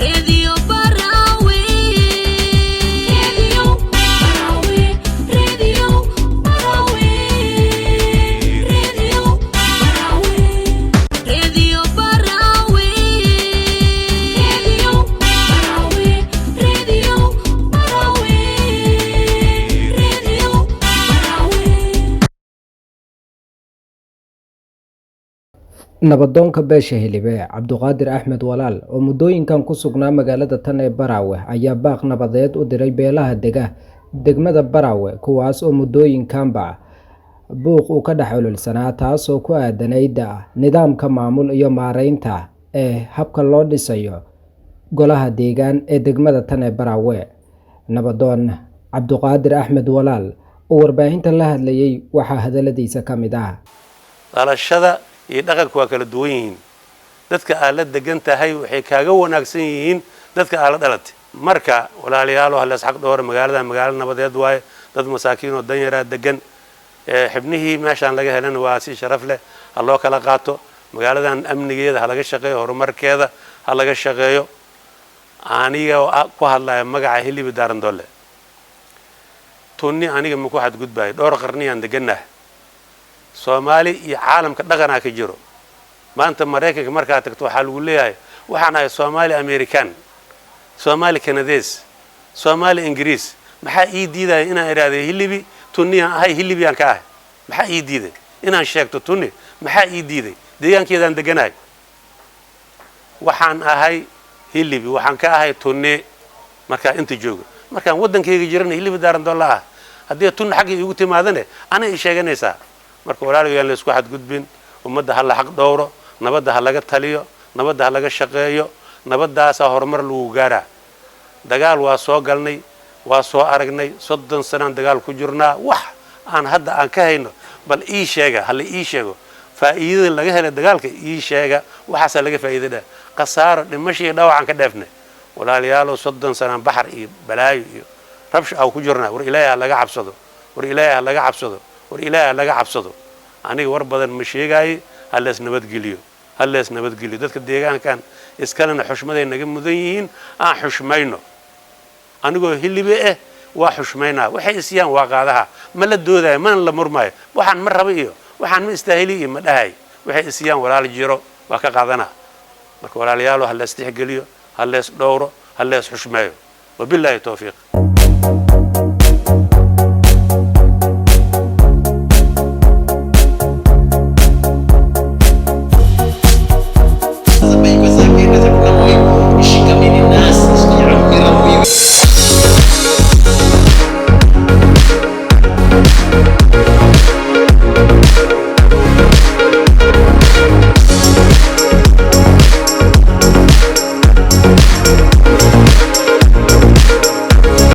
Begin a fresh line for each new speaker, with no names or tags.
Radio Barawe. Radio Barawe. Radio Barawe. Radio Barawe. Radio Barawe. Radio Barawe. Radio Barawe. Radio Barawe.
Nabadoonka beesha Hilibe, Cabduqaadir Axmed Walaal, oo muddooyinkan ku sugnaa magaalada tan ee Baraawe, ayaa baaq nabadeed u diray beelaha dega degmada Baraawe, kuwaas oo muddooyinkanba buuq uu ka dhex ololsanaa, taasoo ku aadanayd nidaamka maamul iyo maareynta ee habka loo dhisayo golaha deegaan ee degmada tan ee Baraawe. Nabadoon Cabduqaadir Axmed Walaal oo warbaahinta la hadlayay waxaa hadaladiisa ka mid ah:
Dhalashada iyo dhaqanku waa kala duwan yihiin. Dadka aad la degan tahay waxay kaaga wanaagsan yihiin dadka aad la dhalatay. Marka walaalayaalo, halees xaq dhoora. Magaalada magaalo nabadeed waaye, dad masaakiin oo danyaraa degan. Xibnihii meeshaan laga helana waa si sharaf leh ha loo kala qaato. Magaaladan amnigeeda ha laga shaqeeyo, horumarkeeda ha laga shaqeeyo. Aniga oo ku hadlaya magaca Hilibi Daarandoole Tunni, aniga ma ku xadgudbayo. Dhowr qarniyaan degannahay. Soomaali iyo caalamka dhaqanaa ka jiro. Maanta Maraykanka markaad tagto, waxaa lagu leeyahay waxaan ahay Soomaali American, Soomaali Canadian, Soomaali Ingiriis. Maxaa ii diidaya inaan idhaahdo Hilibi Tunniyaan ahay, Hilibiyaan ka ahay? Maxaa ii diiday inaan sheegto Tunni? Maxaa ii diiday? Deegaankeedaan deganahay. Waxaan ahay Hilibi, waxaan ka ahay Tunni markaan inta joogo. Markaan waddankayga jirana Hilibi Daarandolla ah. Haddii Tunni xagga iigu timaadane, anay i sheeganaysaa. Marka walaalayaal, la isku xadgudbin. Ummadda ha la xaq dhowro, nabadda ha laga taliyo, nabadda ha laga shaqeeyo. Nabaddaasaa horumar lagu gaaraa. Dagaal waa soo galnay, waa soo aragnay. 30 sanaan dagaal ku jirnaa. Wax aan hadda aan ka hayno bal ii sheega, hala ii sheego faa'iidada laga helay dagaalka. Ii sheega waxaasaa laga faa'iida dheh. Khasaaro, dhimasho iyo dhaawacaan ka dheefnay. Walaalayaalow, 30 sanaan baxar iyo balaayo iyo rabsha aan ku jirnaa. War Ilaahay ha laga cabsado, war Ilaahay ha laga cabsado, war Ilaahay ha laga cabsado. Aniga war badan ma sheegaaye. Ha lees nabadgeliyo, ha lees nabadgeliyo. Dadka deegaankan iskalena xushmaday naga mudan yihiin, aan xushmayno. Anigoo Hilibe ah waa xushmaynaa. Waxay isiyaan waa qaadaha. Ma la doodayo, mana la murmaayo. Waxaan ma raba iyo waxaan ma istaahili iyo ma dhahay. Waxay isiyaan walaal jiro waa ka qaadanaa. Marka walaalayaalo, ha lees tixgeliyo, ha lees dhowro, ha lees xushmeeyo. Wabilaahi towfiiq.